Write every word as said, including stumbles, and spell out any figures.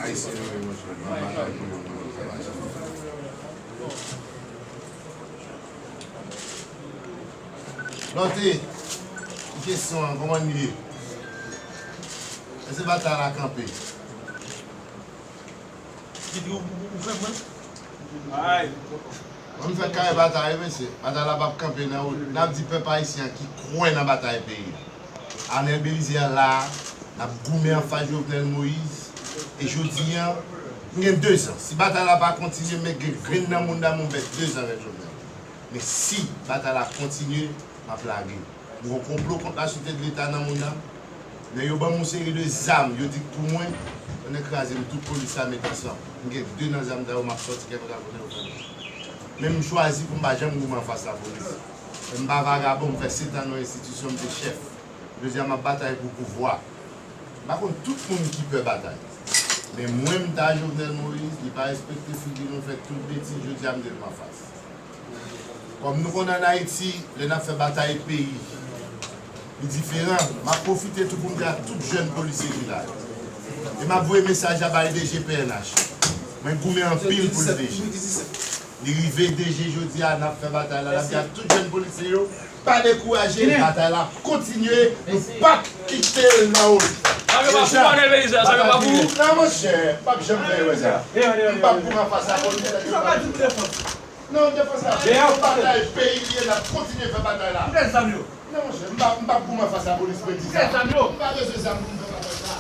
Ayisyen yo, monchè, nan batay pou yo, mwen, sa pa janm fèt. Lòt kesyon an, kòman l ye? Èske batay la kanpe? Ki di ou, ou, ou fè mwen? Ay. Mwen, m fè kare batay, mesye. Batay la p ap kanpe nan wout. N ap di pèp ayisyen an ki kwè nan batay peyi a. Arnel Bélizaire la, n ap goumen anfas Jovenel Moïse. E jodi a, m gen dezan. Si batay la pa kontinye, m gen grenn nan moun nan, m pèdi dezan avèk Jovenel. Men si batay la kontinye, m ap lage. M gen yon konplo kont la site de Leta nan moun nan. Nèg yo ban m yon seri de zam, yo di k pou mwen, yo kraze m tout polis la met ansanm. M gen de nan zam sa yo, m ap sòti kèlkeswa kote yo fè m. Men m chwazi pou m pa janm goumen anfas lapolis. Men m pa vagabon, m fè sèt an nan yon enstitisyon, m te chèf. Jodi a, m ap batay pou pouvwa. M pa konn tout moun ki pè batay. Men mwen, m ta Jovenel Moïse, li pa respekte figi nou, fè tout betiz, jodi a, m te l anfas. Kòm nou konnen ann Ayiti, lè n ap fè batay peyi, li diferan. M ap pwofite tou pou m di a tout jèn polisye ki la yo. E m ap voye mesaj la bay D G P N H. Mwen goumen anpil pou l D G. Li rive D G jodi a, n ap fè batay la, n ap di a tout jèn polisye yo, pa dekouraje, batay la ap kontinye, nou p ap kite l nan wout. Sa yo pa pou ou, Arnel Bélizaire, sa yo pa pou ou. Non, monchè, m p ap janm fè erè sa. M p ap goumen anfas lapolis. Non, defans la, se yon batay peyi li ye, n ap kontinye fè batay la. Ki zam yo? Non, monchè, m pa, m pa pou m anfas lapolis, mwen di sa. Ki zam yo? M pa bezwen zam pou m fè batay sa.